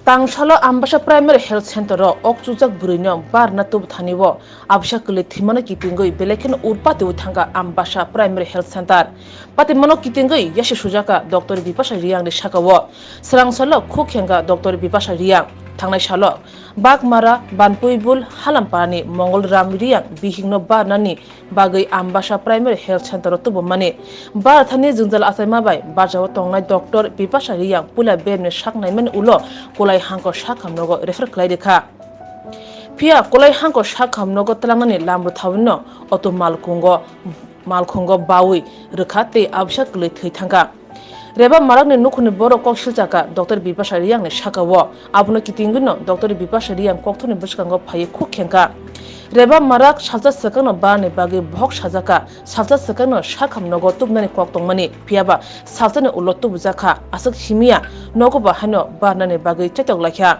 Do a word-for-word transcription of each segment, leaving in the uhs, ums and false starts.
Tangsalo Ambasa Primary Health Center o okchujak bwrwino barna tubuthanio abisa kwlwi thwimano kitingwi belai kheno urpatiwi thangkha Ambasa Primary Health Center. Patimano kitingwi yasi sujakha Doctor Bipasa Riyangni sakao. Swrangsalo khuk khengkha Doctor Bipasa Riyang. Thangnai salo Bagmara, Banpuibul, Halamparani Mongol Ram Riyang bihikno barnani bagwi Ambasa Primary Health Center o tubumani. Barthani jwngjal achaima bai barjao tongnai Doctor Bipasa Riyang puila bebni sak naimani ulo Kolai Hangko sak hamnogo refer khlai rikha. Phiya Kolai Hangko sak hamnogo twlangnani lamrwthawino auto malkhungo, malkhungo bawi rwkha tei abisa kwlwi thwi thangkha. Reba marakni nukhungni borok kok silchakha Doctor Bipasa Riyangni sakao. Abono kitingwino Doctor Bipasa Riyang kokthorni bwskango phaiwi khuk khengkha. Reba marak salsa swkangno barni bagwi bohok sajakha, salsa swkangno sak hamnogo tubunani kok tongmani, phiyaba salsani ulo tubujakha, aswk simiya nogo bo haino barnani bagwi chaitok laikha.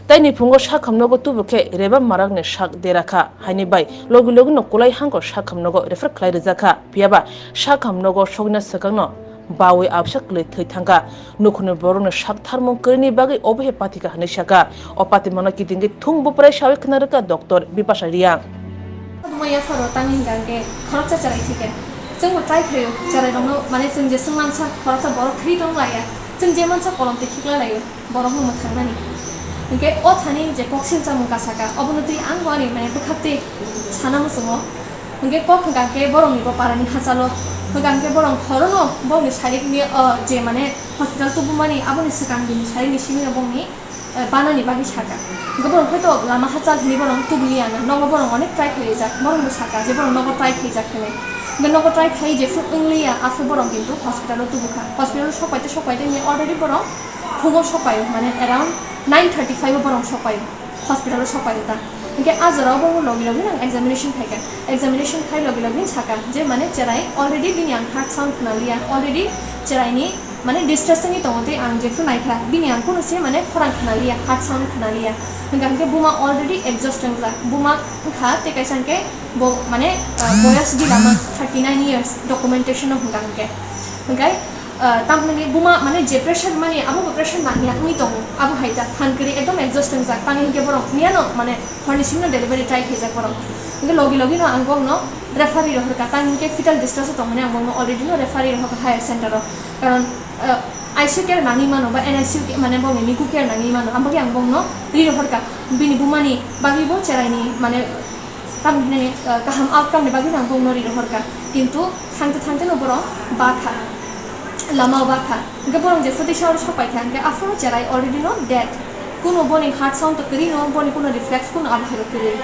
Tei ni phungo sak hamnogo tubu khe reba marakni sak dera kha, haini bai logi logino Kolai Hangko sak hamnogo refer khlai rijak kha, phiyaba sak hamnogo sogina swkangno bawi abisa kwlwi thwi thangkha. Nukhungni borokni sak tharmung kwrwini bagwi obohe pathikha hwnwi sakha. O patimano kitingwi thung buprai sawi khna rwkha Doctor Bipasa Riyang. Omo yapharo tangwi hwnkha hwnkhe khoroksa cherai thwikha. Chwngbo try khlaio, cherairokno, mane, chwng jeswk mansa, khoroksa borok khri tong laiya. Chwng je mansa kolom twi khiklai laio, borokno mwthangnani. Hwnkhe o thani je kok silchamung kasaka, obono twi ang bo ani, mane, bwkhaktwi sana muchungo. Hwnkhe kok hwnkha khe borokni bo parani hachalo, hwnkha khe borok horono borokni sarikni, o, je, mane, hospital tubumani, aboni swkang bini sarikni simi borokni eh, banani bagwi sakha. Hwnkhe borok hwnkhe to lama hachal hinwi borok tubuliya na, nogo borok onek try khlaijak, borok bo sakha je borok nogo try khlaijak hinwi. Hwnkhe nogo try khlai jephru wngliya, aphuru borok kintu hospital o tubukha. Hospital o sokpai tei sokpai tei already borok phungo sokpaio, mane around nine thirty five o borok sokpaio, hospital o sokpaio ta. Hwnkhe a jorao bo logi logi nang examination khaikha. Examination khai logi logi sakha je mane cherai already bini ang heart sound khnaliya, already cheraini mane distress wngwi tongo tei ang jephru naikha, bini ang kunu se mane khorang khnaliya, heart sound khnaliya. Hwnkha hwnkhe buma already exhaust wngjak, buma wngkha tei kaisa hwnkhe bo mane, ah, boyas gila man thirty nine years documentation no hwnkha hwnkhe. Hwnkhe, ah, tamni buma mane je pressure mani abo bo pressure nangya wngwi tongo, abo hai ta phan kwrwi ekdom exhaust wngjak, tamni hwnkhe borok miyano mane horni simi no delivery try khaijak borok. Hwnkhe logi logi no ang bokno referee rohorkha, tamni hwnkhe fetal distress o tongmani ang bokno already no referee rohorkha higher center o. Karon, ah, I C U care nangwi mano ba N I C U ke-, mane bongni niku care nangwi mano, aboni ang bongno ri rohorkha. Bini bumani bagwi bo cheraini mane tamni, ah, kaham outcome ni bagwi ang bongno ri rohorkha. Kintu thangte thangte no borok bakha, lama o bakha. Hwnkhe borok je photi sa oro sokpaikha, hwnkhe aphuru cherai already no dead. Kuno boni heart sound to kwrwi no, boni kuno reflex kuno abo hai kwrwi.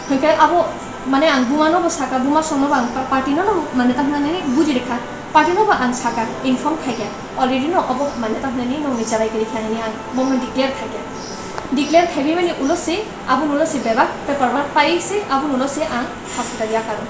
Hwnkhe abo mane ang buma no bo sakha, buma songno bo ang pa-, party no no mane tamhinani buji rikha. Party no bo ang sakha, inform khaikha. Already no obo mane tamhinani nongni cherai kwrwi kha hwnwi ang bono declare khaikha. Declare khaiwi mani ulo se, abo ulo se bebak paper work pai se, abo ulo se ang hospital yakaro.